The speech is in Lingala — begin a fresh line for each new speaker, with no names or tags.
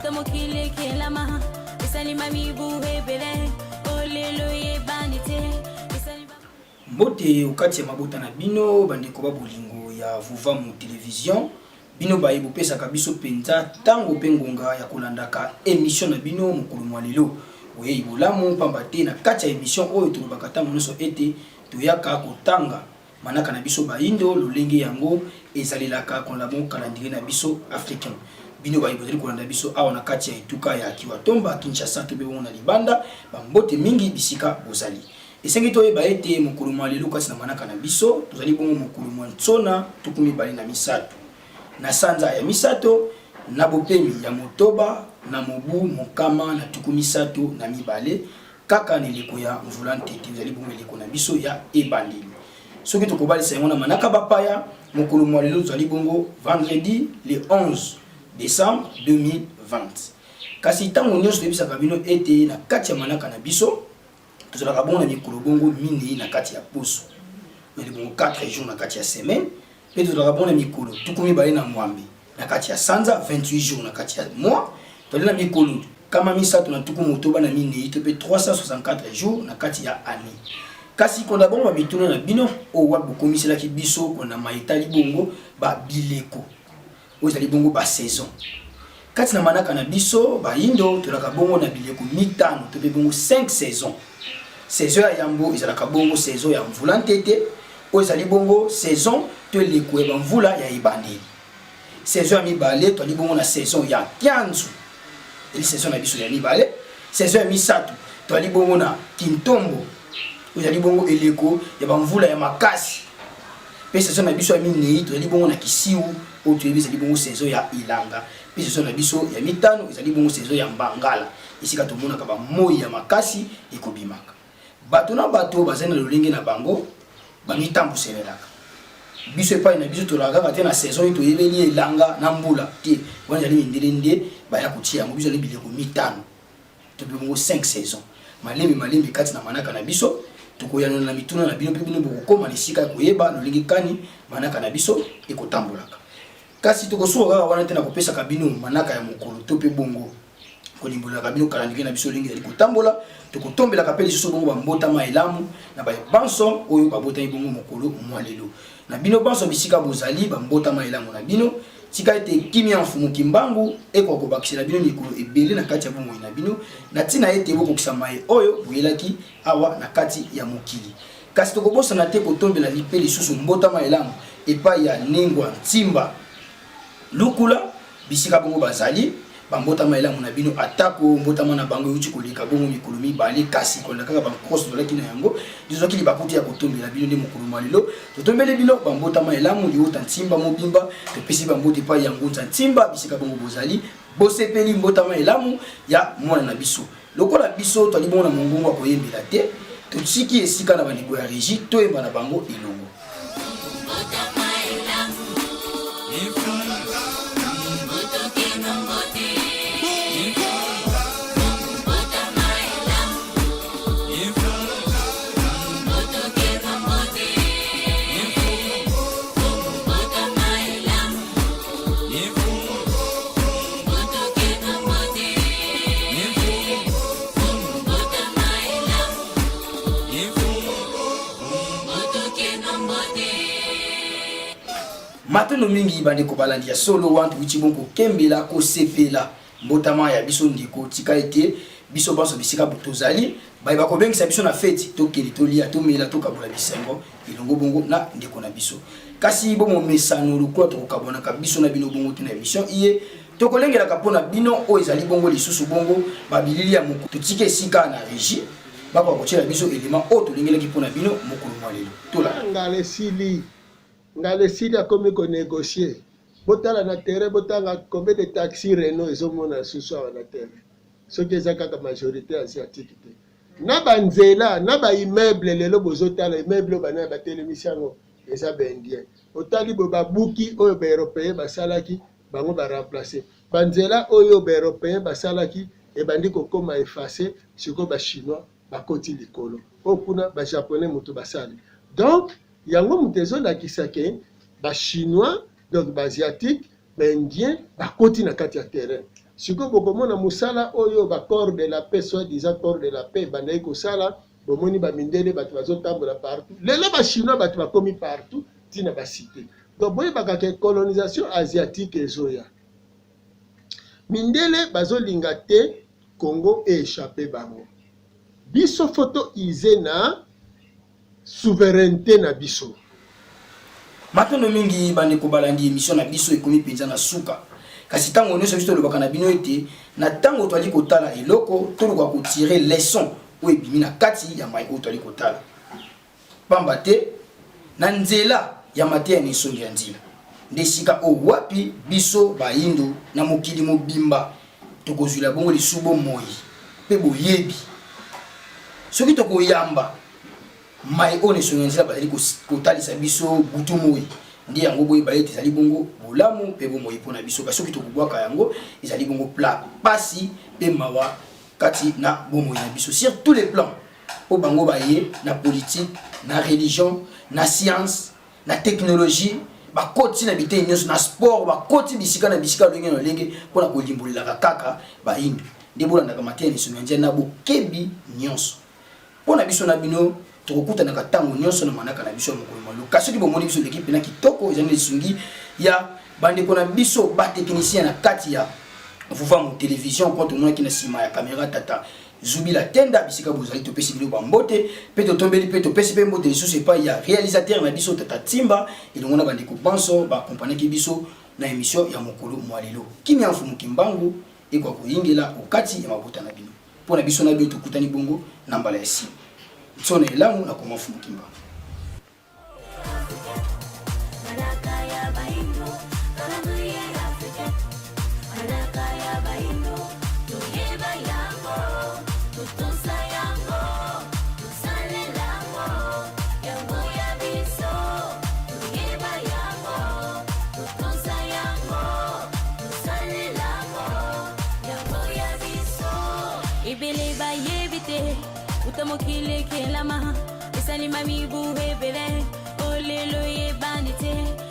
Uta mokili ekelama esalima mibu ebele olelo eyebani te.
Mbote okati ya mabota na bino bandeko ba bolingo ya Vuvamu Television, bino baye bopesaka biso penza tango pe ngonga ya kolandaka emission na bino mokolo mwa lelo. Boyeyi bolamu pamba te na kati ya emission oyo tolobaka tango nionso ete toyaka kotanga manaka na biso bayindo lolenge yango ezalelaka kolanda calendrier na biso africain. Bino baye bozali kolanda biso awa na kati ya etuka ya Kiwatomba, Kinshasa to pe bongo na libanda, ba mbote mingi bisika bozali. Esengi toyeba ete mokolo mwa lelo kati na manaka na biso tozali bongo mokolo mwa nsona 23 na sanza ya misato na bopemi ya motoba na mobu 132 kaka na eleko ya mvula ntete, ezali bongo eleko na biso ya ebandeli. Soki tokobalisa yango na manaka bapaya, mokolo mwa lelo tozali bongo vendredi le 11 décembre 2020. Kasi ntango nyonso toyebisaka bino ete na kati ya manaka na biso tozalaka bongo na mikolo bongo minei na kati ya poso, ezali bongo 4 jours na kati ya semaine, mpe tozalaka bongo na mikolo 28 na kati ya sanza, 28 jours na kati ya mois. Tozali na mikolo 364 to mpe 364 jours na kati ya année. Kasi konda bongo bamituna na bino oyo wapi bokomiselaki biso konda maetali bongo babileko oyo ezali bongo ba saison kati na manaka na biso bayindo. Tolaka bongo na bileko mitano to mpe bongo 5 saison. Saison ya yambo ezalaka bongo saison ya mvula ntete, oyo ezali bongo saison to eleko ya bamvula ya ebandeli. Saison ya mibale, toali bongo na saison ya kianzu, ezali saison na biso ya mibale. Saison ya misato, toali bongo na kintombo, oyo ezali bongo eleko ya bamvula ya makasi. Mpe saison na biso ya minei, tozali bongo na kisiu, oyo toyebi ezali bongo saison ya elanga. Mpe saison na biso ya mitano ezali bongo saison ya mbangala, esika tomonaka bamoi ya makasi ekobimaka. Bato na bato bazali na lolenge na bango bamitambuselelaka. Biso epai na biso tolaka kaka te na saison oyo toyebeli elanga na mbula te, wana ezali mindele nde baya kotia yango. Biso ezali bileko mitano to mpe bongo 5 saison. Malembe malembe kati na manaka na biso tokoyanola na mituna na bino, mpe bino bokokoma na esika ya koyeba lolenge kani manaka na biso ekotambolaka. Kasi tokosuka kaka wana te na kopesaka bino manaka ya mokolo to mpe bongo kolimbolelaka bino calendrier na biso lolenge ezali kotambola. Tokotombelaka mpe lisusu bongo bambotama elamu na baye banso oyo babotami bongo mokolo mwa lelo. Na bino banso bisika bozali, bambotama elamu na bino. Tika ete kimia ya Mfumu Kimbangu ekoka kobakisela bino mikolo ebele na kati ya bomoi na bino, na ntina ete bokokisa maye oyo boyelaki awa na kati ya mokili. Kasi tokobosana te kotombela mpe lisusu mbotama elamu epai ya Nengwa Ntimba Lukula, bisika bongo bazali. Bambotama elamu na bino, atako mbotama na bango euti koleka bongo mikolo mibale, kasi kolanda kaka bankroso tozalaki na yango, tozwaki libaku te ya kotombela bino. Nde mokolo mwa lelo totombeli bino bambotama elamu liota Ntimba mobimba. Topesi bambote epai ya Ngunza Ntimba, bisika bongo bozali, bosepeli mbotama elamu ya mwana na biso. Lokola biso toali bongo na mongongo ya koyembela te, totiki esika na bandeko ya regie toyemba na bango elongo. Matondo mingi bandeko balandi ya solo wana towuti bon kokembela kosepela mbotama ya biso ndeko. Tika ete biso banso bisika tozali baye bakobengisa biso na feti, tokende tolia tomela tokabola bisengo elongo bongo na ndeko na biso. Kasi bomomesano lokola tokokabwanaka biso na bino bongo te na emission iye, tokolengelaka mpo na bino oyo ezali bongo lisusu bongo babilili ya mokolo. Totiki esika na regie bakoka kotiela biso elema oyo tolengelaki mpo na bino mokolo mwa lelo. Tolanda.
Ngala esili, ngala esili akomi ko negocier. Botala na terrain botanga combien de taxi Renault ezomona susu awa na terrain. Soki eza kaka majorite asiatique te. Na ba nzela, na ba immeuble lelo bozotala immeuble oyo banani batelemisi yango eza ba indien. Otali boye babuki oyo ba europeen basalaki bango ba remplacer. Ba nzela oyo ba europeen basalaki ebandi kokoma effacer sikoyo ba chinois bakoti likolo. Oyo kuna ba japonais mutu basali. Donc yango mutu ezolakisa ke ba chinois donc ba asiatique ba indien bakoti na kati ya terrain. Sikoyo bokomona mosala oyo ba corps de la paix, soit disant corps de la paix, ebandaki kosala. Bomoni ba mindele bato bazotambola partout. Lelo ba chinois bato bakomi partout ntina ba cité. Donc boyebaka ke colonisation asiatique ezoya. Mindele bazolinga te Congo e échapper bango. Biso faut to user na souveraineté na biso.
Matondo mingi bandeko balandi, emission na biso ekomi mpenza na suka. Kasi ntango nyonso biso tolobaka na bino ete na ntango toali kotala eloko, toluka kotirer leçon oyo ebimi na kati ya mai oyo toali kotala. Pamba te na nzela ya mateya na esongi ya nzila nde esika oyo wapi biso bayindo na mokili mobimba tokozwila bongo lisusu bomoi mpe boyebi. Soki tokoyamba mai oyo na esongi ya nzela bazali kotalisa biso butu moi, nde yango boyeba ete ezali bongo bolamu mpe bomoi mpo na biso. Kasi soki tokobwaka yango, ezali bongo pla pasi mpe mawa kati na bomoi na biso sur tous les plans, mpo bango baye na politique, na religion, na science, na technologie, bakoti na bitei nyonso, na sport, bakoti bisika na bisika, lolenge na lolenge, mpona kolimbolelaka kaka bayindo. Nde bolandaka mateya na esongi ya nzela na bokebi nyonso. Mpo na biso na bino, tokokutanaka ntango nyonso na manaka na biso ya mokolo malo. Kasi soki bomoni biso eleki mpena kitoko, ezali na lisungi ya bandeko na biso batechnicien na kati ya Vuvamu Television, mpo tomonaki na nsima ya kamera tata Zubila Tenda. Bisika bozali, topesi bino bambote mpe totombeli mpe topesi mpe mbote lisusu epai ya réalisateur na biso tata Timba, elongo na bandeko banso baakompagnaki biso na émission ya mokolo mwa lelo. Kimia Mfumu Kimbangu ekoka koyingela okati ya mabota na bino. Mpo na biso na bino, tokutani bongo na mbala ya nsima. Ntsona elamu na koma Mfumu Kimbangu.
Manaka ya baindo, calendrier africain. Manaka ya baindo, toyeba yango, totosa yango, tosalela yango, yango ya biso. Toyeba yango, totosa yango, tosalela yango, yango ya biso. Ebele bayebi te uta mokili ekelama, esalima mibu ebele, olelo eyebani te.